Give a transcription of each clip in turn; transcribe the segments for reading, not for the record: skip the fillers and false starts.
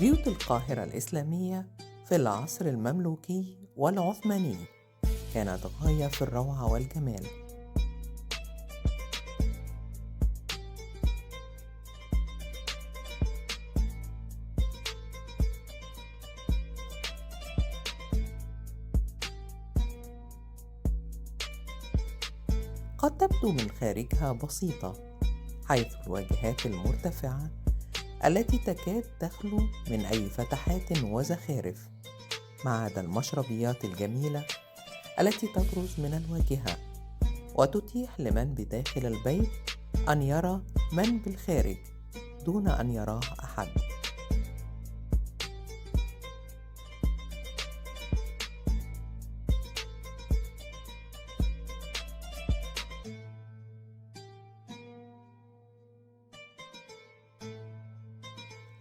بيوت القاهرة الإسلامية في العصر المملوكي والعثماني كانت غاية في الروعة والجمال. قد تبدو من خارجها بسيطة، حيث الواجهات المرتفعة التي تكاد تخلو من أي فتحات وزخارف، ما عدا المشربيات الجميلة التي تبرز من الواجهة وتتيح لمن بداخل البيت أن يرى من بالخارج دون أن يراه أحد.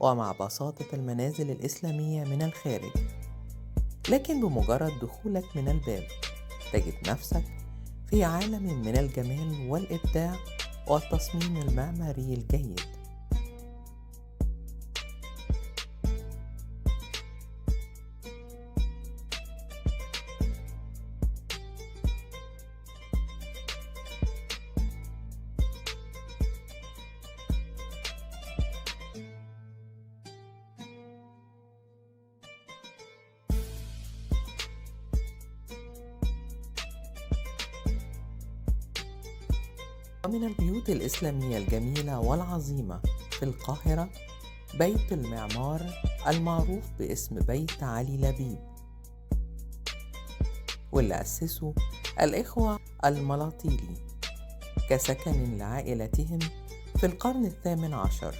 ومع بساطة المنازل الإسلامية من الخارج، لكن بمجرد دخولك من الباب تجد نفسك في عالم من الجمال والإبداع والتصميم المعماري الجيد. ومن البيوت الإسلامية الجميلة والعظيمة في القاهرة بيت المعمار المعروف باسم بيت علي لبيب، واللي أسسه الإخوة الملاطيلي كسكن لعائلتهم في القرن الثامن عشر.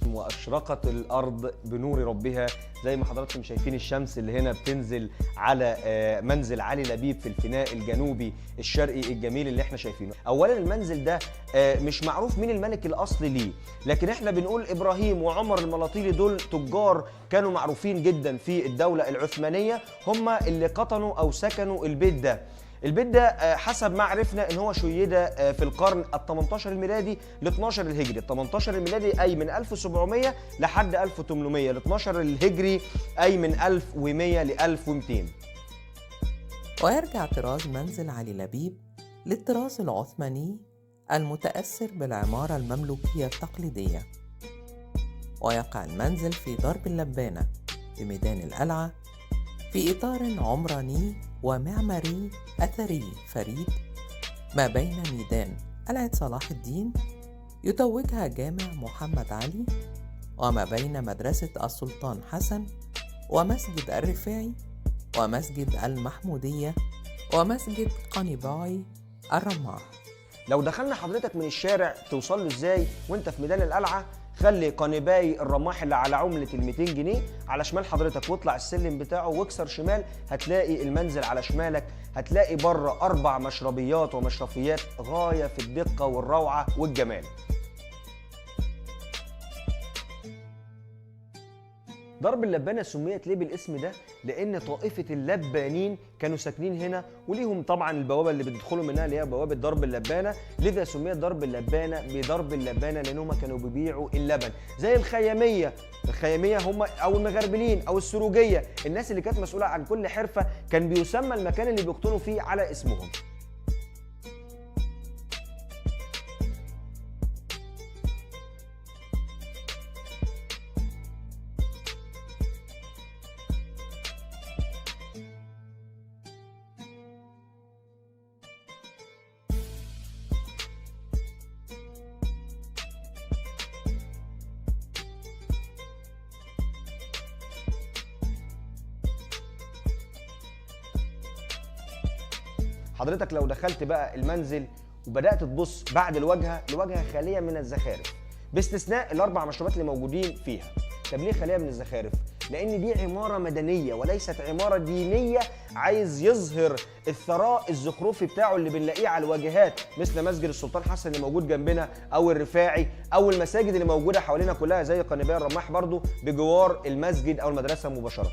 وأشرقت الأرض بنور ربها، زي ما حضراتكم شايفين الشمس اللي هنا بتنزل على منزل علي لبيب في الفناء الجنوبي الشرقي الجميل اللي احنا شايفينه. اولا المنزل ده مش معروف مين الملك الاصلي ليه، لكن احنا بنقول ابراهيم وعمر الملاطيلي دول تجار كانوا معروفين جدا في الدولة العثمانية، هم اللي قطنوا او سكنوا البيت ده. البيت ده حسب ما عرفنا ان هو شيد في القرن ال 18 الميلادي ل 12 الهجري، ال 18 الميلادي اي من 1700 لحد 1800، ال 12 الهجري اي من 1100 ل 1200. ويرجع طراز منزل علي لبيب للطراز العثماني المتأثر بالعمارة المملوكية التقليدية. ويقع المنزل في درب اللبانة بميدان القلعة في إطار عمراني ومعماري أثري فريد ما بين ميدان قلعة صلاح الدين يتوجها جامع محمد علي، وما بين مدرسة السلطان حسن ومسجد الرفاعي ومسجد المحمودية ومسجد قنباي الرماح. لو دخلنا حضرتك من الشارع توصل له ازاي وانت في ميدان القلعة؟ خلي قنباي الرماح اللي على عملة ال 200 جنيه على شمال حضرتك، واطلع السلم بتاعه واكسر شمال، هتلاقي المنزل على شمالك. هتلاقي بره 4 مشربيات ومشرفيات غاية في الدقة والروعة والجمال. درب اللبانة سميت ليه بالاسم ده؟ لأن طائفة اللبانين كانوا ساكنين هنا، وليهم طبعا البوابة اللي بتدخلوا منها اللي هي بوابة درب اللبانة، لذا سميت درب اللبانة بدرب اللبانة لأنهم كانوا بيبيعوا اللبن، زي الخيامية. الخيامية هم أو المغربلين أو السروجية، الناس اللي كانت مسؤولة عن كل حرفة كان بيسمى المكان اللي بيقطنوا فيه على اسمهم. حضرتك لو دخلت بقى المنزل وبدأت تبص بعد الواجهة، الواجهة خالية من الزخارف باستثناء ال4 مشروبات اللي موجودين فيها. طب ليه خالية من الزخارف؟ لأن دي عمارة مدنية وليست عمارة دينية عايز يظهر الثراء الزخرفي بتاعه اللي بنلاقيه على الواجهات، مثل مسجد السلطان حسن اللي موجود جنبنا أو الرفاعي أو المساجد اللي موجودة حوالينا كلها زي قنباي الرماح برضو بجوار المسجد أو المدرسة مباشرة.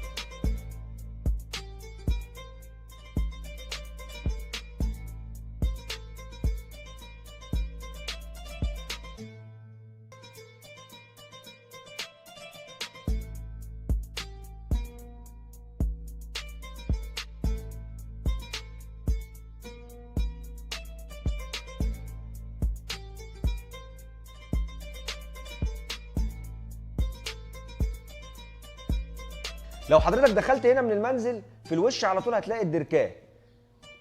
لو حضرتك دخلت هنا من المنزل في الوش على طول هتلاقي الدركاه،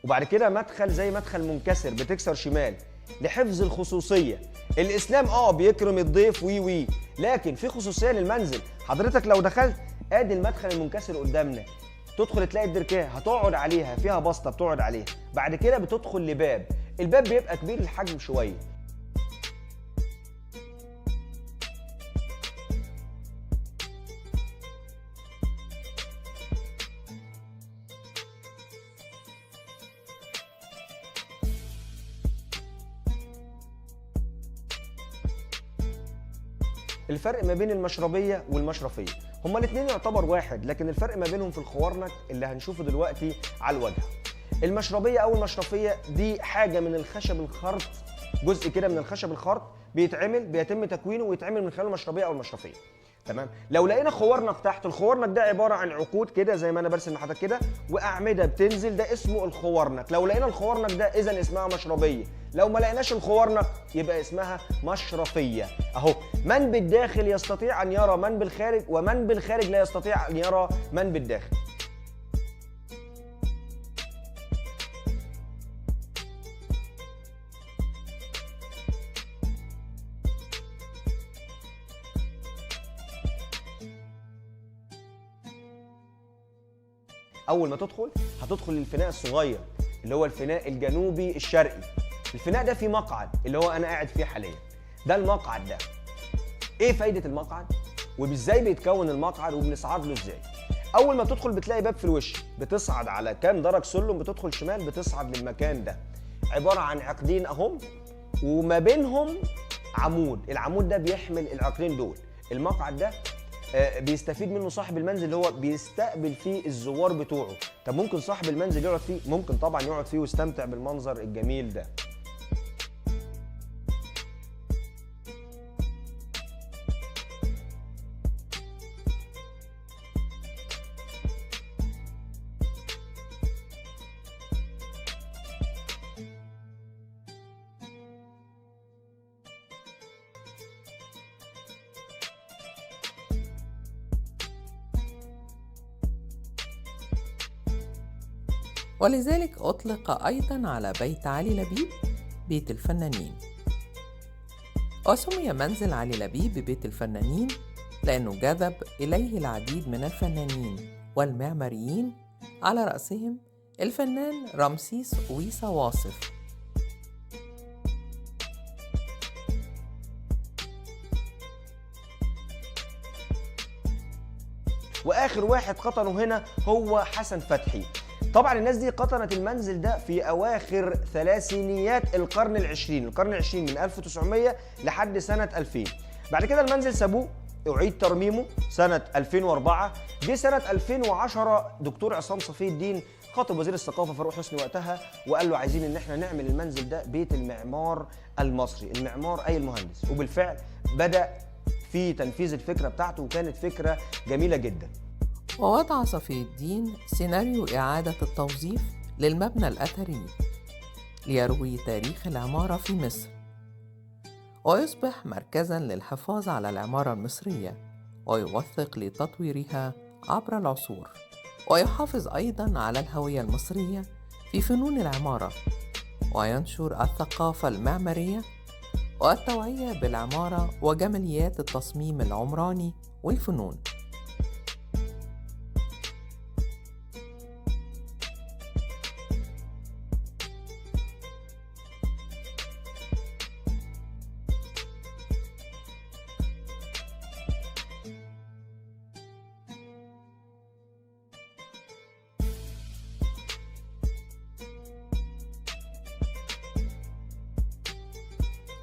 وبعد كده مدخل زي مدخل منكسر بتكسر شمال لحفظ الخصوصية. الاسلام بيكرم الضيف وي وي، لكن في خصوصية للمنزل. حضرتك لو دخلت ادي المدخل المنكسر قدامنا، تدخل تلاقي الدركاه هتقعد عليها، فيها بسطه بتقعد عليها. بعد كده بتدخل لباب، الباب بيبقى كبير الحجم شوية. الفرق ما بين المشربية والمشرفية، هما الاثنين يعتبر واحد، لكن الفرق ما بينهم في الخوارنك اللي هنشوفه دلوقتي على الواجهة. المشربية أو المشرفية دي حاجة من الخشب الخرط، جزء كده من الخشب الخرط بيتعمل، بيتم تكوينه ويتعمل من خلال المشربية أو المشرفية. تمام. لو لقينا خورنق تحت، الخورنق ده عبارة عن عقود كده زي ما أنا برسم لحضرتك كده، وأعمدة بتنزل، ده اسمه الخورنق. لو لقينا الخورنق ده إذا اسمها مشربية، لو ما لقيناش الخورنق يبقى اسمها مشرفية. أهو، من بالداخل يستطيع أن يرى من بالخارج، ومن بالخارج لا يستطيع أن يرى من بالداخل. أول ما تدخل هتدخل للفناء الصغير اللي هو الفناء الجنوبي الشرقي. الفناء ده فيه مقعد اللي هو أنا قاعد فيه حاليا، ده المقعد ده. إيه فايدة المقعد؟ وإزاي بيتكون المقعد وبنصعد له إزاي؟ أول ما تدخل بتلاقي باب في الوش، بتصعد على كام درج سلم، بتدخل شمال بتصعد للمكان ده. عبارة عن عقدين أهم وما بينهم عمود، العمود ده بيحمل العقدين دول. المقعد ده بيستفيد منه صاحب المنزل اللي هو بيستقبل فيه الزوار بتوعه. طب ممكن صاحب المنزل يقعد فيه؟ ممكن طبعا يقعد فيه ويستمتع بالمنظر الجميل ده. ولذلك أطلق أيضا على بيت علي لبيب بيت الفنانين. وسمي منزل علي لبيب ببيت الفنانين لأنه جذب إليه العديد من الفنانين والمعماريين، على رأسهم الفنان رمسيس ويصا واصف. وآخر واحد قطنه هنا هو حسن فتحي. طبعا الناس دي قطنت المنزل ده في اواخر ثلاثينيات القرن العشرين، القرن العشرين من 1900 لحد سنة 2000. بعد كده المنزل سابوه، اعيد ترميمه سنة 2004. جه سنة 2010 دكتور عصام صفي الدين خاطب وزير الثقافة فاروق حسني وقتها وقال له عايزين ان احنا نعمل المنزل ده بيت المعمار المصري، المعمار اي المهندس. وبالفعل بدأ في تنفيذ الفكرة بتاعته، وكانت فكرة جميلة جدا. ووضع صفي الدين سيناريو إعادة التوظيف للمبنى الأثري ليروي تاريخ العمارة في مصر، ويصبح مركزاً للحفاظ على العمارة المصرية ويوثق لتطويرها عبر العصور، ويحافظ أيضاً على الهوية المصرية في فنون العمارة، وينشر الثقافة المعمارية والتوعية بالعمارة وجماليات التصميم العمراني والفنون.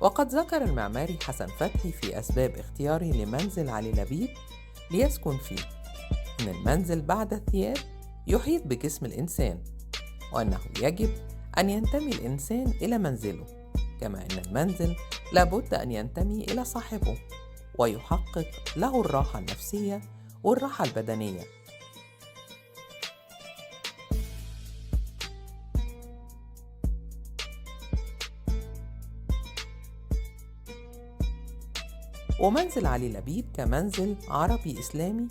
وقد ذكر المعماري حسن فتحي في أسباب اختياره لمنزل علي لبيب ليسكن فيه أن المنزل بعد الثياب يحيط بجسم الإنسان، وأنه يجب أن ينتمي الإنسان إلى منزله، كما أن المنزل لابد أن ينتمي إلى صاحبه ويحقق له الراحة النفسية والراحة البدنية. ومنزل علي لبيب كمنزل عربي إسلامي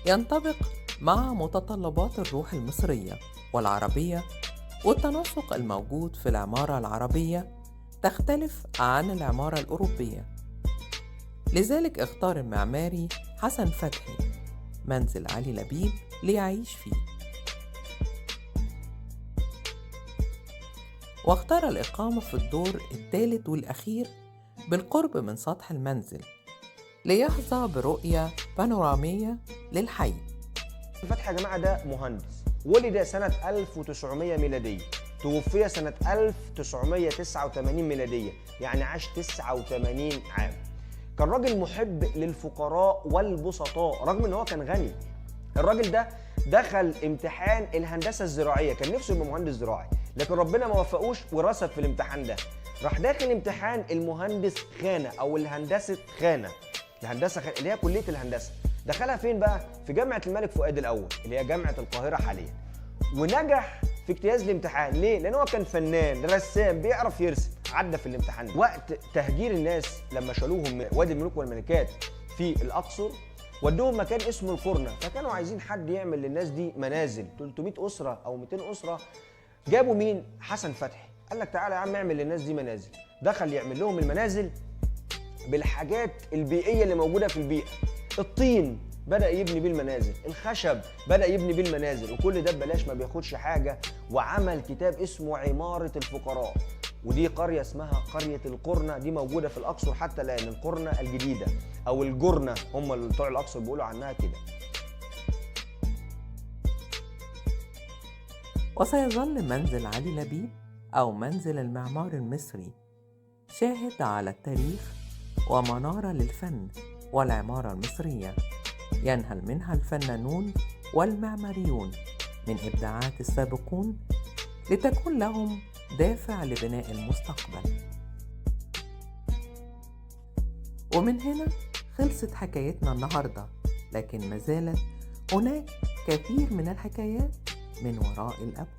ينطبق مع متطلبات الروح المصرية والعربية والتناسق الموجود في العمارة العربية تختلف عن العمارة الأوروبية. لذلك اختار المعماري حسن فتحي منزل علي لبيب ليعيش فيه، واختار الإقامة في الدور الثالث والأخير بالقرب من سطح المنزل ليحظى برؤية بانورامية للحي. فتحي يا جماعة ده مهندس، ولد سنة 1900 ميلادية، توفي سنة 1989 ميلادية، يعني عاش 89 عام. كان راجل محب للفقراء والبسطاء رغم ان هو كان غني. الراجل ده دخل امتحان الهندسة الزراعية، كان نفسه يبقى مهندس زراعي، لكن ربنا ما وفقوش ورسب في الامتحان ده. راح داخل امتحان المهندس خانة او الهندسة خانة، الهندسة خانة اللي هي كلية الهندسة. دخلها فين بقى؟ في جامعة الملك فؤاد الأول اللي هي جامعة القاهرة حاليا، ونجح في اجتياز الامتحان. ليه؟ لأن هو كان فنان رسام بيعرف يرسم، عدى في الامتحان ده. وقت تهجير الناس لما شالوهم من وادي الملوك والملكات في الأقصر ودوهم مكان اسمه القرنة، فكانوا عايزين حد يعمل للناس دي منازل، 300 أسرة أو 200 أسرة. جابوا مين؟ حسن فتحي. قال لك تعالى يا عم اعمل للناس دي منازل. دخل يعمل لهم المنازل بالحاجات البيئية اللي موجودة في البيئة. الطين بدأ يبني بيه المنازل، الخشب بدأ يبني بيه المنازل، وكل ده ببلاش ما بياخدش حاجة. وعمل كتاب اسمه عمارة الفقراء، ودي قرية اسمها قرية القرنة، دي موجودة في الأقصر حتى الآن، القرنة الجديدة أو الجرنة، هم اللي بتوع الأقصر بيقولوا عنها كده. وسيظل منزل علي لبيب أو منزل المعمار المصري شاهد على التاريخ ومنارة للفن والعمارة المصرية، ينهل منها الفنانون والمعماريون من إبداعات السابقون لتكون لهم دافع لبناء المستقبل. ومن هنا خلصت حكايتنا النهاردة، لكن ما زالت هناك كثير من الحكايات من وراء الأبواب.